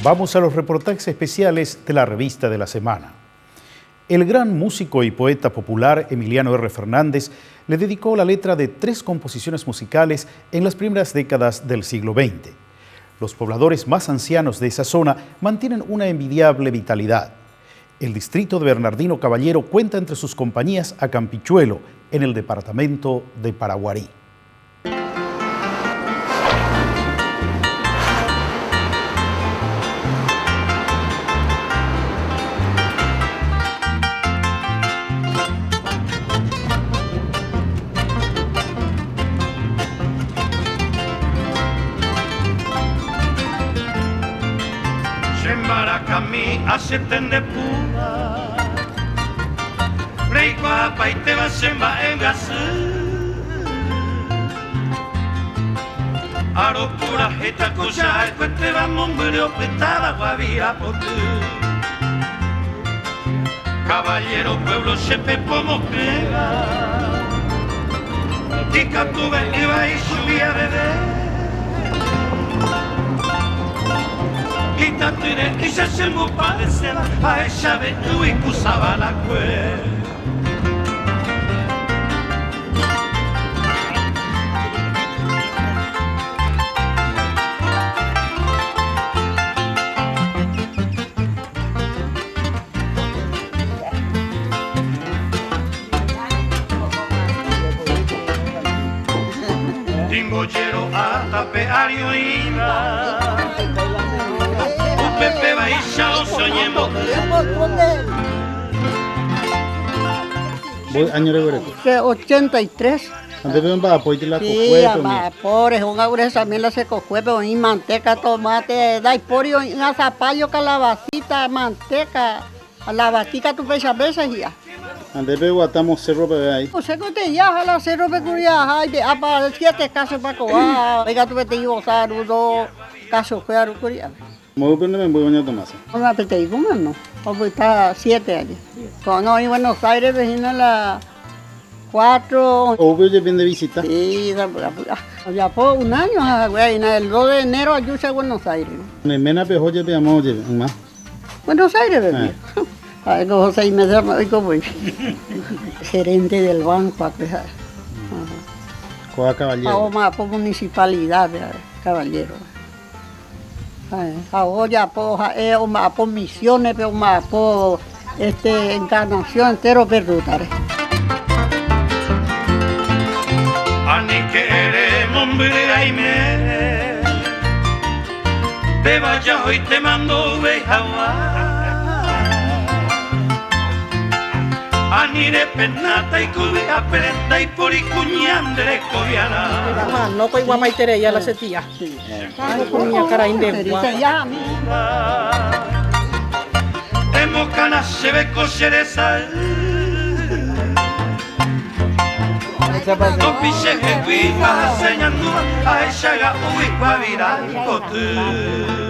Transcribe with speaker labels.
Speaker 1: Vamos a los reportajes especiales de la revista de la semana. El gran músico y poeta popular Emiliano R. Fernández le dedicó la letra de tres composiciones musicales en las primeras décadas del siglo XX. Los pobladores más ancianos de esa zona mantienen una envidiable vitalidad. El distrito de Bernardino Caballero cuenta entre sus compañías a Campichuelo, en el departamento de Paraguarí.
Speaker 2: Che mbarakami asete nde púva Reikuaapaitéva che mba'e mbyasy Aropurahéita ku che ahayhuetéva mombyry opytáva guavira poty Caballero pueblo che pepo mokẽva Ikatuve'ỹva ichugui aveve Itatyre'ỹicha che mbopadeséva Ahechave'ỹgui ku savanakue. Timbojero'a tape ári oĩva, upépe vaicha osẽ oñembo'y.
Speaker 3: Mboy áño reguereko?
Speaker 4: Che 83.
Speaker 3: Ha ndépe omba'apóiti la
Speaker 4: Sí,
Speaker 3: kokuépe umi?
Speaker 4: amba'apo rehónga urehechami la che kokuépe oĩ manteca, tomate, ndaipóri oĩ'ỹva zapallo, calabacita, manteca, la vati katu péicha péicha hi'a.
Speaker 3: Ha ndépe oguatámo cerro peve aí?
Speaker 4: Che koteĩ aha la cerro pe kuri aha aipe'ápa siete cacho pakova, oĩ katu peteĩ vosa rudo cacho-kue aru kuri ave.
Speaker 3: Moõpa ne memby doña Tomasa?
Speaker 4: Ona peteĩ kumano, opyta siete años. Ko'ág̃a oĩ Buenos Aires-pe hína la cuatro.
Speaker 3: Oúpe ojepi nde visita?
Speaker 4: Sí, sapy'a py'a. Ojapo un año hague hína, el dos de enero aju che Buenos Aires.
Speaker 3: Ne ménape oho jepi amo ojepi, yma?
Speaker 4: Buenos Aires-pe. Ha'éko oho seis meses oiko voi. Gerente del banco akue ha'e.
Speaker 3: Kóva Caballero.
Speaker 4: Ha omba'apo municipalidad-pe Caballero. Ha ojapo ha'e omba'apo Misiones-pe, omba'apo este Encarnación entero-pe ruta-re.
Speaker 2: Aníke ere mombyry aime, péva jahoite mandove hag̃ua. Ani repenáta ikuvy'ápe ndaipóri kuña nde rekoviarã.
Speaker 5: Manóko iguapaiterei a la che tia.
Speaker 2: Emokãna chéve ko che resay Topi chehegui ahase ñandúva ahechaga'úgui guavira ipoty.